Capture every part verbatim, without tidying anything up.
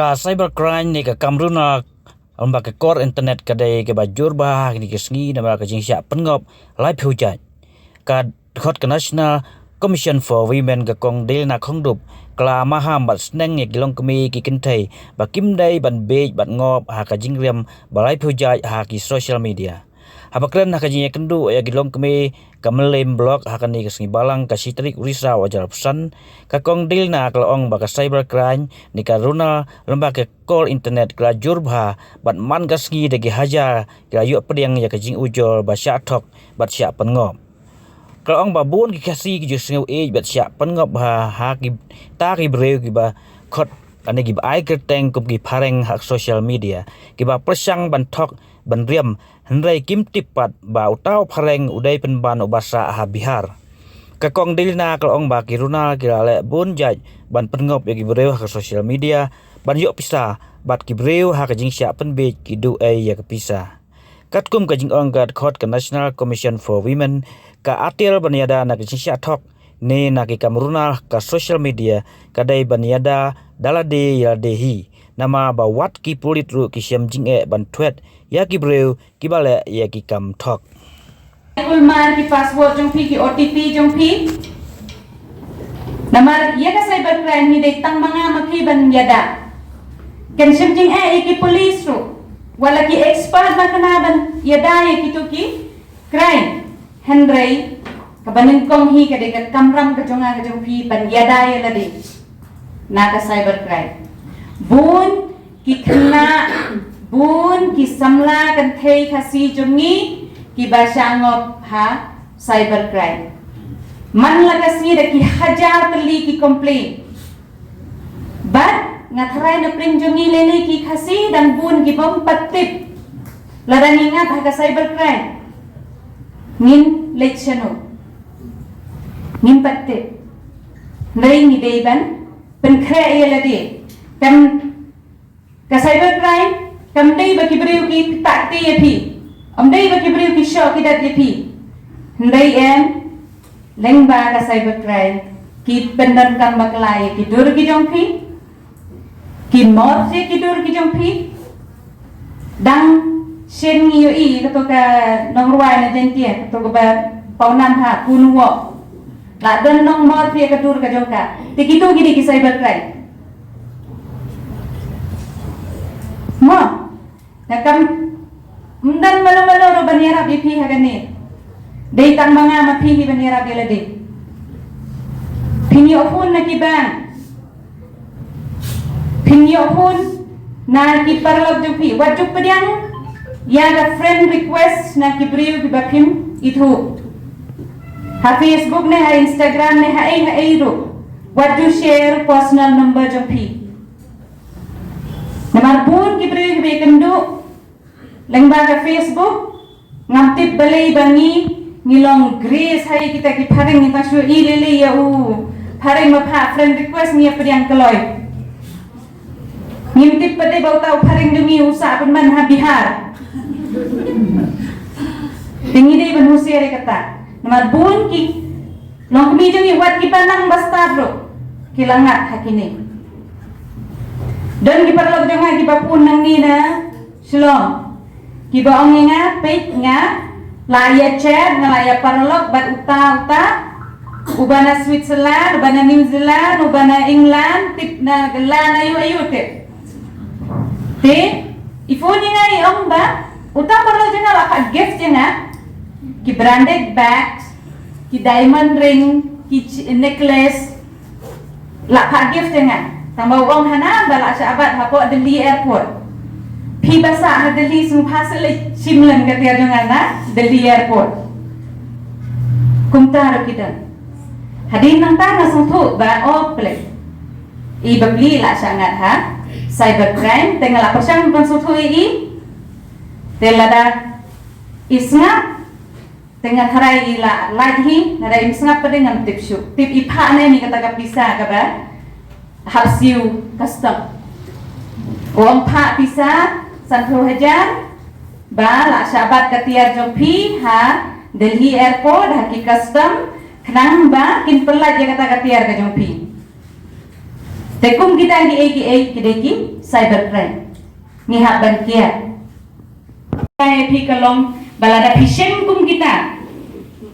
Ka cybercrime ne ka kam runar lyngba ka kor internet ka dei kaba jur bha ha kine ki sngi namar ka jingshah pynngop laiphew jait. Ka dkhot ka National Commission for Women, ka Kong Delina Khongdup, ka la maham bad sneng ïa ki longkmie ki kynthei ba kim dei ban bieit bad ngop ha ka jingriam ba laiphew jait ha ki social media. Haba kren ha ka jingïakynduh ïa ki longkmie ka Mylliem Block ha kane ka sngi Balang ka shi tarik u Risaw ar hajar arphew san, ka Kong Delina ka la ong ba ka cybercrime ne ka runar lyngba ka kor internet ka la jur bha bad man ka sngi da ki hajar ki la ïoh pdiang ïa ka jingujor ba shah thok bad shah pynngop. Ka la ong ba bun ki Khasi ki ju sngew ïeit bad shah pynngop bha ha kita ki briew kiba khot lane kiba ai kyrteng kum ki phareng ha social media, kiba pyrshang ban thok ban riam, hynrei kim tip pat ba uta u phareng u dei pynban uba sah ha Bihar. Ka Kong Delina ka la ong ba ki runar ki la leh bun jait ban pynngop ïa ki briew ha social media ban ïoh pisa, bad ki briew ha ka jingshah pynbieit ki duh ei ïa ka pisa. Katkum ka jingong ka dkhot ka National Commission for Women, ka atiar ban ïada na ka jingshah thok ne na ki kam runar ka social media ka dei ban ïada da lade ïa lade hi, namar ba wat ki pulit ruh ki shem jingeh ban thwet ïa ki briew kiba leh ïa ki kam thok. Kulmar ki password jong phi, ki O T P jong phi. Namar ïa ka cybercrime hi dei tang ma nga ma phi ban ïada. Kan shem jingeh ïa ki police ruh, wat la ki expert ma kane ban ïada ïa kito ki crime. Hynrei kaba nyngkong hi ka dei ka kamram ka jong nga ka jong phi ban ïada ïa lade na ka cybercrime. Bun ki khynnah, bun ki samla kynthei Khasi jong ngi kiba shah ngop ha cybercrime. Man la ka sngi da ki hajar tylli ki complain. Bad nga tharai na pdeng jong ngi lei lei ki Khasi dang bun ki bym pat tip. Lada ngi ngat ha ka cybercrime, ngin leit shano? Ngim pat tip. Hynrei ngi dei ban pynkhreh ïa lade. Kan Ka cybercrime kam dei ba ki briew ki ktah kti ïa phi. Ym dei ba ki briew ki shoh ki dat ïa phi. Hynrei em, lyngba ka cybercrime ki pyndonkam bakla ïa ki dur ki jong phi, ki mor ïa ki dur ki jong phi. Dang shen ngi ïohi kato ka nongrwai na Jaiñtia, kato kaba pawnam ha Kunuwo. La don nongmor phi ïa ka dur ka jong ka. Te kito ki dei ki cybercrime. Mo, nga kam ym don mano mano ruh ban ïarap ïa phi ha kane. Dei tang ma nga ma phi hi ban ïarap ïa lade. Phin ïoh phone na ki bank. Phin ïoh phone na ki paralok jong phi. Wat ju pdiang ïa ka friend request na ki briew kiba phim ithuh. Ha Facebook ne ha Instagram ne ha ei ha ei ruh. Wat ju share personal number jong phi. Namar bun ki briew kiba ïakynduh lyngba ka Facebook, ngam tip balei ba ngi, ngi long grace ha ïa kita ki phareng, ngi tang shu i lei lei ïa u phareng ba phah friend request ngi ïa pdiang kloi. Ngim tip pat dei ba uta u phareng jong ngi u sah pynban ha Bihar. Te ngi dei ban husiar ïa kata. Namar bun ki longkmie jong ngi wat kiba nang ba stad ruh ki la ngat ha kine. Don ki paralok jong nga kiba phone nangne na Shillong. Kiba ong ïa nga, peit nga la ïa chat, nga la ïa paralok bad uta uta, uba na Switzerland, uba na New Zealand, uba na England, tip na Gla, na aïu aïu tip. Te i phone ïa nga i ong ba uta paralok jong nga la phah gift ïa nga, ki branded bags, ki diamond ring, ki ch-, necklace. La phah gift ïa nga. Tang ba u ong hana ba la shah bat hapoh Delhi airport. Phi ba sah ha Delhi sngewbha sa leit shim lem ka tiar jong nga na Delhi airport. Kumta ruh ki don. Hadien nangta nga sngewthuh ba, oh, phi leh. I bapli la shah ngat ha cyber crime, te nga la pyrshang ban sngewthuh ïa i. Te lada i sngap, te nga tharai i la lait hi, lada im sngap pat de ngam tip shuh. Tip i phah ne ni kata ka pisa kaba hap siew custom. U ong phah pisa sanphew hajar ba la shah bat ka tiar jong phi ha Delhi airport ha ki custom, khnang ba kin pynlait ïa kata ka tiar ka jong phi. Te kum kita ki ei ki ei ki dei ki cyber crime. Ngi hap ban kiar. Ka ïa phi ka long ba lada phi shem kum kita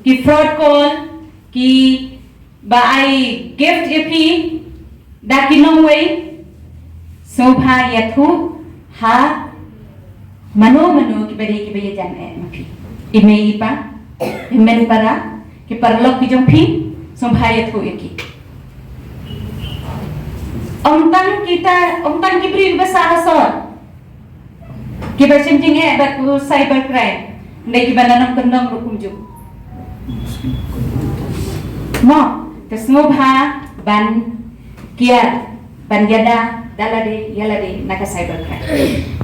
ki fraud call, ki ba ai gift ïa phi da ki nongwei, sngewbha ïathuh ha mano mano kiba dei kiba ïajan eh ma phi. I mei i pa, i men para, ki paralok ki jong phi, sngewbha ïathuh ïa ki. Ym tang kita, ym tang ki briew ba sah ha sor kiba shem jingeh bad u cyber crime, hynrei kiba na nongkyndong ruh kumjuh. Mo, te sngewbha ban kiar, ban ïada da lade ïa lade na ka cyber crime.